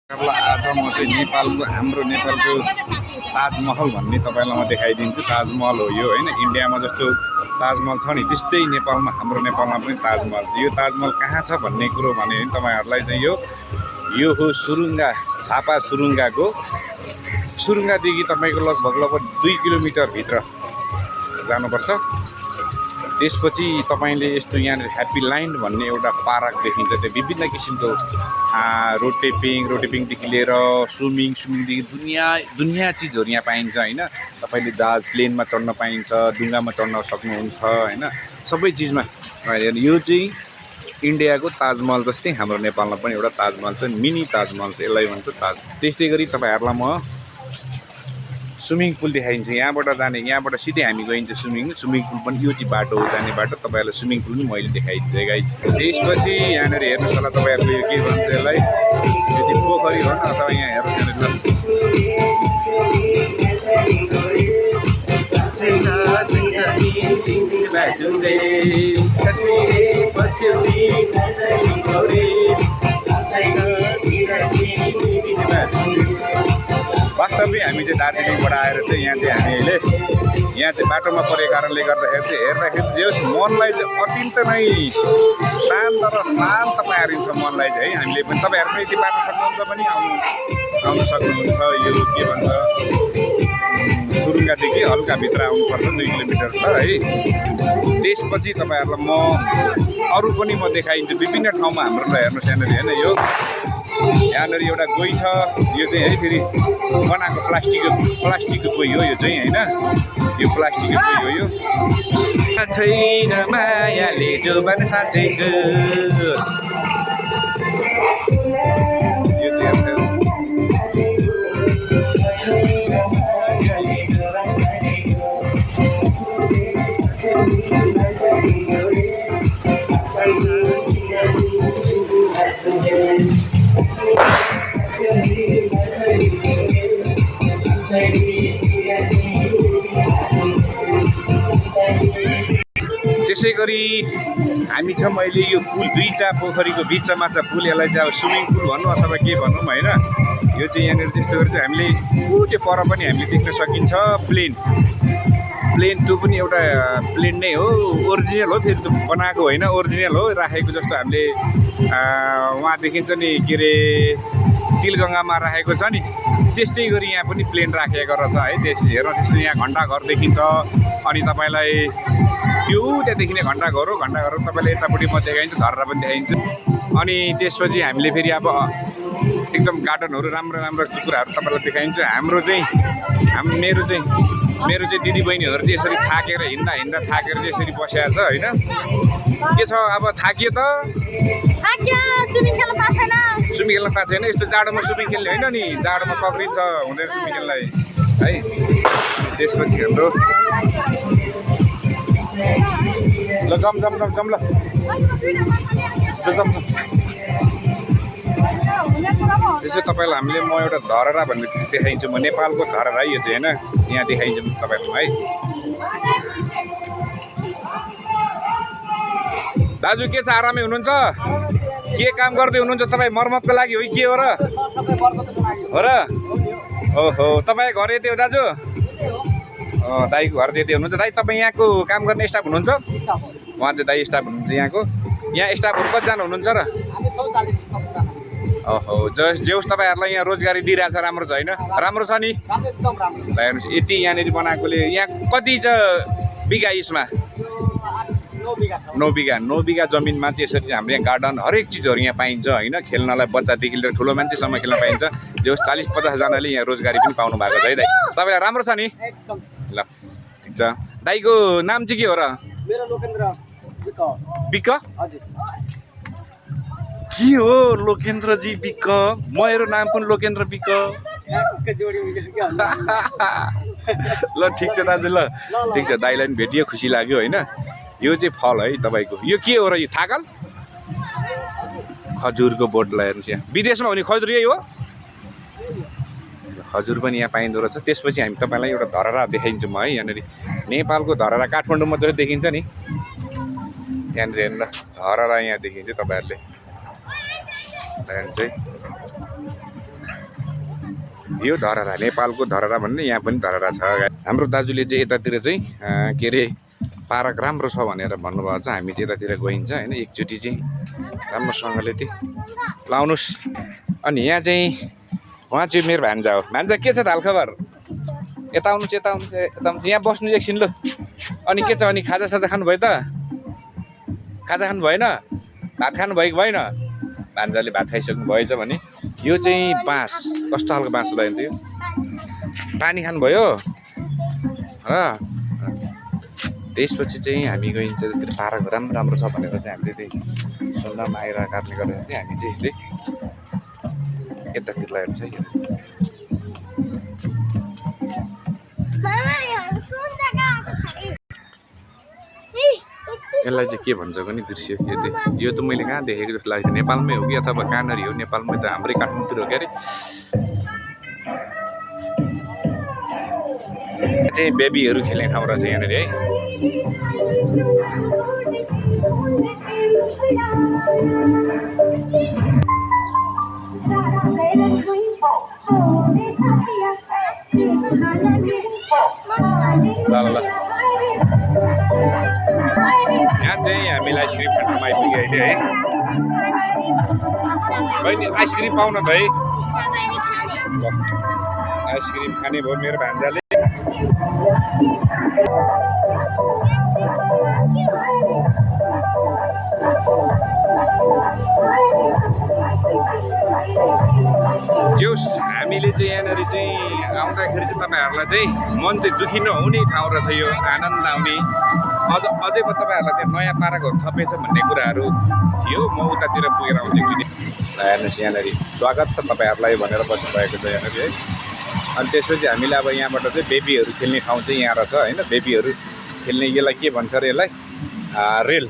आज म चाहिँ नेपालको हाम्रो नेपालको ताजमहल भन्ने तपाईँलाई म देखाइदिन्छु। ताजमहल हो यो होइन, इन्डियामा जस्तो ताजमहल छ नि त्यस्तै नेपालमा हाम्रो नेपालमा पनि ताजमहल छ। यो ताजमहल कहाँ छ भन्ने कुरो भने तपाईँहरूलाई चाहिँ यो हो सुरुङ्गा, झापा सुरुङ्गाको सुरुङ्गादेखि तपाईँको लगभग 2 किलोमिटरभित्र जानुपर्छ। त्यसपछि तपाईँले यस्तो यहाँ ह्याप्पी ल्यान्ड भन्ने एउटा पार्क देखिन्छ। त्यो विभिन्न किसिमको रोटेपिङदेखि लिएर स्विमिङदेखि दुनियाँ चिजहरू यहाँ पाइन्छ होइन। तपाईँले जहाज प्लेनमा चढ्न पाइन्छ, डुङ्गामा चढ्न सक्नुहुन्छ होइन, सबै चिजमा। यो चाहिँ इन्डियाको ताजमहल जस्तै हाम्रो नेपालमा पनि एउटा ताजमहल छ, मिनी ताजमहल छ, यसलाई भन्छ ताज। त्यस्तै गरी तपाईँहरूलाई म स्विमिङ पुल देखाइन्छ। यहाँबाट सिधै हामी गइन्छ स्विमिङ पुल पनि यो चाहिँ बाटो हो, जाने बाटो। तपाईँहरूलाई स्विमिङ पुल पनि मैले देखाइदिन्छु गाइज। त्यसपछि यहाँनिर हेर्नुहोस् होला तपाईँहरूले यो के भन्छ यसलाई, यो चाहिँ पोखरी हो न। अथवा यहाँ हेर्नुहोस् वास्तवमै हामी चाहिँ दार्जिलिङबाट आएर चाहिँ यहाँ चाहिँ बाटोमा परेको कारणले गर्दाखेरि चाहिँ हेर्दाखेरि जे होस् मनलाई चाहिँ अत्यन्त नै शान्त पारिन्छ मनलाई चाहिँ है। हामीले पनि तपाईँहरू पनि यति बाटो सक्नुहुन्छ भने आउनु सक्नुहुन्छ। यो के भन्छ सुरुङ्गादेखि हल्का भित्र आउनुपर्छ, 2 किलोमिटर छ है। त्यसपछि तपाईँहरूलाई म अरू पनि म देखाइदिन्छु विभिन्न ठाउँमा हाम्रो। हेर्नुहोस् यहाँनिर होइन, यहाँनिर एउटा गोही छ। यो चाहिँ है फेरि बनाएको प्लास्टिकको गोही हो यो चाहिँ होइन, यो प्लास्टिकको गोही हो। यो छैन मायाले जोबन साँचेको, यो चाहिँ त्यसै गरी हामी छ मैले यो पुल दुईवटा पोखरीको बिचमा छ पुल। यसलाई चाहिँ अब स्विमिङ पुल भनौँ अथवा के भनौँ होइन। यो चाहिँ यहाँनिर त्यस्तो गरी चाहिँ हामीले त्यो पर पनि हामीले देख्न सकिन्छ प्लेन त्यो पनि एउटा प्लेन नै हो, ओरिजिनल हो। फेरि त्यो बनाएको होइन, ओरिजिनल हो, राखेको जस्तो हामीले वहाँ देखिन्छ नि के अरे तिलगङ्गामा राखेको छ नि, त्यस्तै गरी यहाँ पनि प्लेन राखेको रहेछ है। हेर्नु त्यस्तो यहाँ घन्टाघर देखिन्छ। अनि तपाईँलाई त्यो त्यहाँ देखिने घन्टाघर हो, तपाईँले यतापट्टि म देखाइन्छ, धर्रा पनि देखाइन्छ। अनि त्यसपछि हामीले फेरि अब एकदम गार्डनहरू राम्रो कुराहरू तपाईँलाई देखाइन्छ। मेरो चाहिँ दिदीबहिनीहरू चाहिँ यसरी थाकेर हिँड्दा थाकेर चाहिँ यसरी बसेको छ होइन। के छ अब थाकियो त स्विमिङ खेल्न पाएको छैन। यस्तो जाडोमा स्विमिङ खेल्ने होइन नि, जाडोमा पक्रिन्छ हुँदैन स्विमिङ खेल्नलाई है। त्यसपछि हाम्रो ल जम ल त्यसो तपाईँलाई हामीले म एउटा धरहरा भन्ने देखाइन्छु। म नेपालको धरहरा यो चाहिँ होइन, यहाँ देखाइन्छ तपाईँहरू है। दाजु के छ, आरामै हुनुहुन्छ? के काम गर्दै हुनुहुन्छ तपाईँ? मर्मतको लागि हो के हो र? ओहो, तपाईँ घर यतै हो दाजु? दाईको घर चाहिँ यतै हुनुहुन्छ। दाई तपाईँ यहाँको काम गर्ने स्टाफ हुनुहुन्छ? उहाँ चाहिँ दाई स्टाफ हुनुहुन्छ यहाँको। यहाँ स्टाफहरू कतिजना हुनुहुन्छ र? ओहो, जे होस् तपाईँहरूलाई यहाँ रोजगारी दिइरहेछ, राम्रो छ होइन? राम्रो छ नि? हेर्नुहोस् यति यहाँनिर बनाएकोले यहाँ कति छ बिघा यसमा? 9 बिघा जमिनमा चाहिँ यसरी हाम्रो यहाँ गार्डन हरेक चिजहरू यहाँ पाइन्छ होइन। खेल्नलाई बच्चादेखि लिएर ठुलो मान्छेसम्म खेल्न पाइन्छ। जो 40-50 जनाले यहाँ रोजगारी पनि पाउनु भएको छ है दाइ। तपाईँलाई राम्रो छ नि? ल ठिक छ। दाइको नाम चाहिँ के हो र? बिक के हो? लोकेन्द्रजी बिक। मेरो नाम पनि लोकेन्द्र बिक। ल ठिक छ दाजु, ल ठिक छ। दाइलाई पनि भेटियो, खुसी लाग्यो होइन। यो चाहिँ फल है तपाईँको। यो के हो र? यो थाकल खजुरको बोटलाई हेर्नुहोस् यहाँ। विदेशमा हुने खजुर यही हो? खजुर पनि यहाँ पाइँदो रहेछ। त्यसपछि हामी तपाईँलाई एउटा धरहरा देखाइन्छौँ है। यहाँनिर नेपालको धरहरा काठमाडौँमा जस्तो देखिन्छ नि, यहाँनिर हेर्नु धरहरा यहाँ देखिन्छ तपाईँहरूले। चाहिँ यो धरहरा नेपालको धरहरा भन्ने यहाँ पनि धरहरा छ। हाम्रो दाजुले चाहिँ यतातिर चाहिँ के अरे पार्क राम्रो छ भनेर भन्नुभएको छ। हामी त्यतातिर गइन्छ होइन एकचोटि चाहिँ राम्रोसँगले त्यो लाउनुहोस्। अनि यहाँ चाहिँ उहाँ चाहिँ मेरो भान्जा हो। भान्जा के छ त हालखबर? यता आउनुहोस् यता आउनुहोस् यता यहाँ बस्नु एकछिन ल। अनि के छ अनि खाजासाजा खानुभयो त? खाजा खानु भएन? भात खानु भयो कि भएन? भान्जाले भात खाइसक्नु भएछ भने यो चाहिँ बाँस कस्तो खालको बाँस लाग्यो त्यो? पानी खानुभयो र त्यसपछि चाहिँ हामी गइन्छ त्यो पार्क राम्रो राम्रो छ भनेर चाहिँ हामीले त्यही सुन्नमा आइरहेको कारणले गर्दा चाहिँ हामी चाहिँ यतातिर लागेको छ। यसलाई चाहिँ के भन्छ भने दृश्य यो त मैले कहाँ देखेको जस्तो लाग्छ। नेपालमै हो कि अथवा कहाँनिर हो? नेपालमै त हाम्रै काठमाडौँतिर हो क्या अरे। चाहिँ बेबीहरू खेल्ने ठाउँ रहेछ यहाँनिर है। ल ल ल यहाँ चाहिँ हामीलाई आइसक्रिम खानु आइपुग्यो अहिले है। बहिनी आइसक्रिम पाउन त है। आइसक्रिम खाने भयो मेरो भान्जाले। जोस् हामीले चाहिँ यहाँनिर चाहिँ आउँदाखेरि चाहिँ तपाईँहरूलाई चाहिँ मन चाहिँ दुखी नहुने ठाउँ रहेछ यो, आनन्द आउने। अझै म तपाईँहरूलाई त्यहाँ नयाँ पार्कहरू थपेछ भन्ने कुराहरू थियो। म उतातिर पुगेर आउँछु एकचोटि। हेर्नुहोस् यहाँनिर स्वागत छ तपाईँहरूलाई भनेर बस्नुभएको छ यहाँनिर है। अनि त्यसपछि हामीले अब यहाँबाट चाहिँ बेबीहरू खेल्ने ठाउँ चाहिँ यहाँ रहेछ होइन। बेबीहरू खेल्ने यसलाई के भन्छ अरे? यसलाई रेल।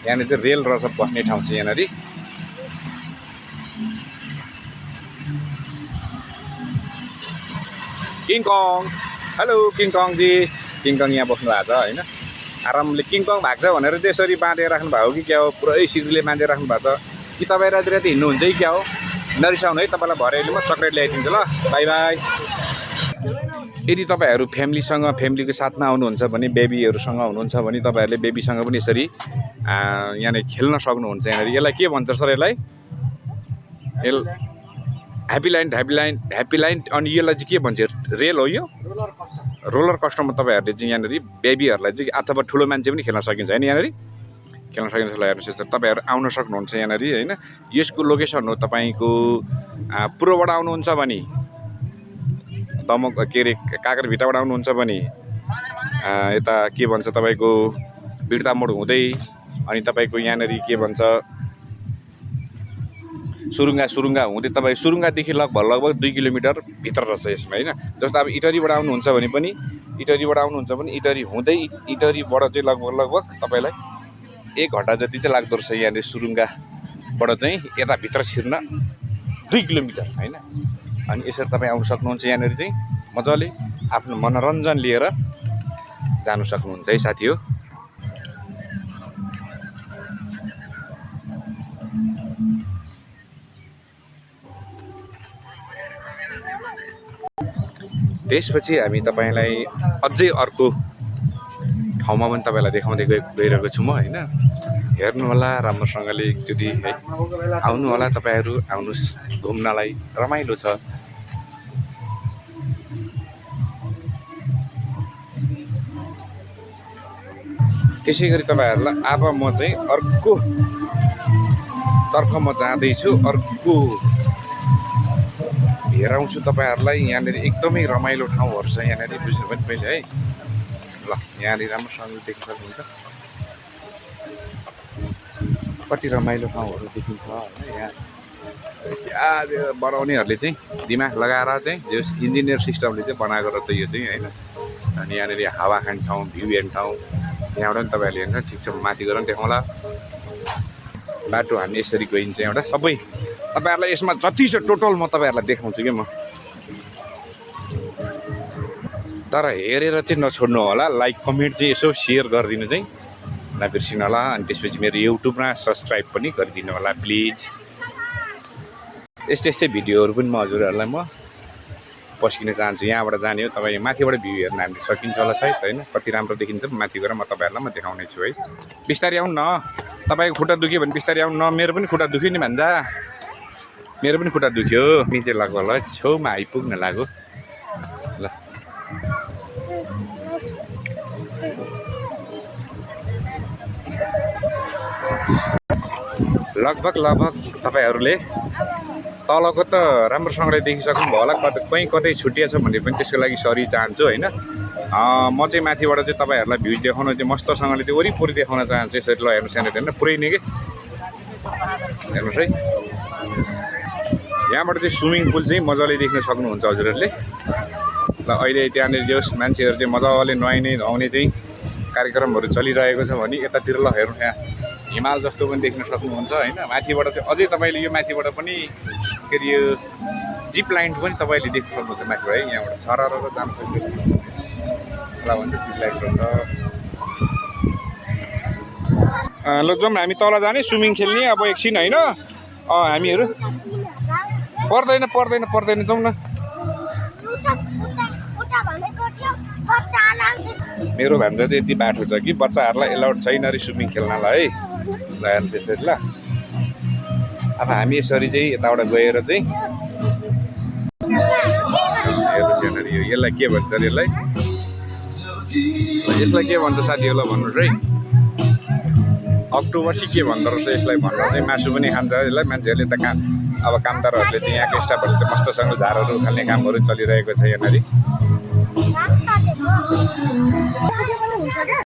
यहाँनिर चाहिँ रेल रहेछ बस्ने ठाउँ चाहिँ यहाँनिर। किङकङ, हेलो किङकङजी। किङकङ यहाँ बस्नु भएको छ होइन। आरामले किङकङ भएको छ भनेर त्यसरी बाँधेर राख्नु भएको कि क्या हो? पुरै सिक्रीले बाँधेर राख्नु भएको छ कि तपाईँ राति राति हिँड्नुहुन्छ कि क्या हो? नरिसाउनु है, तपाईँलाई भरे अहिले म चक्लेट ल्याइदिन्छु ल। By by. यदि तपाईँहरू फ्यामिलीको साथमा आउनुहुन्छ भने, बेबीहरूसँग हुनुहुन्छ भने तपाईँहरूले बेबीसँग पनि यसरी यहाँनिर खेल्न सक्नुहुन्छ यहाँनिर। यसलाई के भन्छ सर? यसलाई ह्याप्पी ल्यान्ड। अनि यसलाई चाहिँ के भन्छ? रेल हो यो? रोलर कस्टरमा तपाईँहरूले चाहिँ यहाँनिर बेबीहरूलाई चाहिँ अथवा ठुलो मान्छे पनि खेल्न सकिन्छ होइन यहाँनिर। खेल्न सकिन्छ। ल हेर्नुहोस् तपाईँहरू आउन सक्नुहुन्छ यहाँनिर होइन। यसको लोकेसन हो तपाईँको पूर्वबाट आउनुहुन्छ भने दमक के अरे काँक्रेभिट्टाबाट आउनुहुन्छ भने यता के भन्छ तपाईँको बिर्ता मोड हुँदै अनि तपाईँको यहाँनिर के भन्छ सुरुङ्गा हुँदै तपाईँ सुरुङ्गादेखि लगभग 2 किलोमिटर भित्र रहेछ यसमा होइन। जस्तो अब इटरीबाट आउनुहुन्छ भने पनि इटरी हुँदै इटरीबाट चाहिँ लगभग तपाईँलाई 1 घन्टा जति चाहिँ लाग्दो रहेछ यहाँनिर सुरुङ्गाबाट चाहिँ यताभित्र छिर्न 2 किलोमिटर होइन। अनि यसरी तपाईँ आउनु सक्नुहुन्छ यहाँनिर चाहिँ मजाले आफ्नो मनोरञ्जन लिएर जानु सक्नुहुन्छ है साथी हो। त्यसपछि हामी तपाईँलाई अझै अर्को ठाउँमा पनि तपाईँलाई देखाउँदै गइरहेको छु म होइन। हेर्नु होला राम्रोसँगले एकचोटि है। आउनु होला तपाईँहरू, आउनुहोस् घुम्नलाई, रमाइलो छ। त्यसै गरी तपाईँहरूलाई अब म चाहिँ अर्को तर्फ म जाँदैछु, अर्को हेराउँछु तपाईँहरूलाई। यहाँनिर एकदमै रमाइलो ठाउँहरू छ यहाँनिर, बुझ्नु पनि पहिले है। ल यहाँनिर राम्रोसँगले देख्न सक्नुहुन्छ कति रमाइलो ठाउँहरू देखिन्छ होइन। यहाँ बनाउनेहरूले चाहिँ दिमाग लगाएर चाहिँ जो इन्जिनियर सिस्टमले चाहिँ बनाएको रहेछ यो चाहिँ होइन। अनि यहाँनिर हावा खाने ठाउँ, भ्यू हेर्ने ठाउँ यहाँबाट पनि तपाईँहरूले हेर्नु। ठिक छ, माथि गएर पनि देखाउँला। बाटो हामी यसरी गइन्छ यहाँबाट। सबै तपाईँहरूलाई यसमा जति छ टोटल म तपाईँहरूलाई देखाउँछु क्या म। तर हेरेर चाहिँ नछोड्नु होला, लाइक कमेन्ट चाहिँ यसो सेयर गरिदिनु चाहिँ नबिर्सिनु होला। अनि त्यसपछि मेरो युट्युबमा सब्सक्राइब पनि गरिदिनु होला प्लिज। यस्तै यस्तै भिडियोहरू पनि म हजुरहरूलाई म पस्किन चाहन्छु। यहाँबाट जाने हो तपाईँ माथिबाट भ्यू हेर्न हामीले सकिन्छ होला सायद होइन, कति राम्रो देखिन्छ माथि गएर म तपाईँहरूलाई म देखाउने छु है। बिस्तारै आउनु न, तपाईँको खुट्टा दुख्यो भने बिस्तारै आउनु न। मेरो पनि खुट्टा दुख्यो नि भन्छ, मेरो पनि खुट्टा दुख्यो। निचे लाग्यो होला, छेउमा आइपुग्न लाग्यो ल। लगभग तपाईँहरूले तलको त राम्रोसँगले देखिसक्नु भयो होला, कहीँ कतै छुटिएछ भने पनि त्यसको लागि सरी चाहन्छु होइन। म चाहिँ माथिबाट चाहिँ तपाईँहरूलाई भ्यू देखाउन चाहिँ मस्तसँगले त्यो वरिपरि देखाउन चाहन्छु। यसरी ल हेर्नुहोस् यहाँनिर होइन पुरै नै के हेर्नुहोस् है, यहाँबाट चाहिँ स्विमिङ पुल चाहिँ मजाले देख्न सक्नुहुन्छ हजुरहरूले ल। अहिले त्यहाँनिर जे होस् मान्छेहरू चाहिँ मजाले नुहाउने चाहिँ कार्यक्रमहरू चलिरहेको छ भने यतातिर ल हेर्नु, यहाँ हिमाल जस्तो पनि देख्न सक्नुहुन्छ होइन। माथिबाट चाहिँ अझै तपाईँले यो माथिबाट पनि के अरे यो जिप लाइन पनि तपाईँले देख्न सक्नुहुन्छ माथिबाट है। यहाँबाट सरर जान सक्नुहुन्छ ल भन्छ जिप लाइन रहेछ। ल जाउँ हामी तल जाने स्विमिङ खेल्ने अब एकछिन होइन। हामीहरू पर्दैन जाउँ न। मेरो भान्जा चाहिँ यति बाठो छ कि बच्चाहरूलाई एलाउड छैन अरे स्विमिङ खेल्नलाई है। ल हेर्नु त्यसरी ल। अब हामी यसरी चाहिँ यताबाट गएर चाहिँ हेर्नुहोस् यहाँनिर यसलाई के भन्छ अरे यसलाई के भन्छ साथीहरूलाई भन्नुहोस् है। अक्टोबर चाहिँ के भन्दो रहेछ यसलाई भनेर चाहिँ मासु पनि खान्छ यसलाई मान्छेहरूले त अब कामदारहरूले चाहिँ यहाँको स्टाफहरूले चाहिँ मस्तसँग झारहरू उखाल्ने कामहरू चलिरहेको छ यहाँनिर।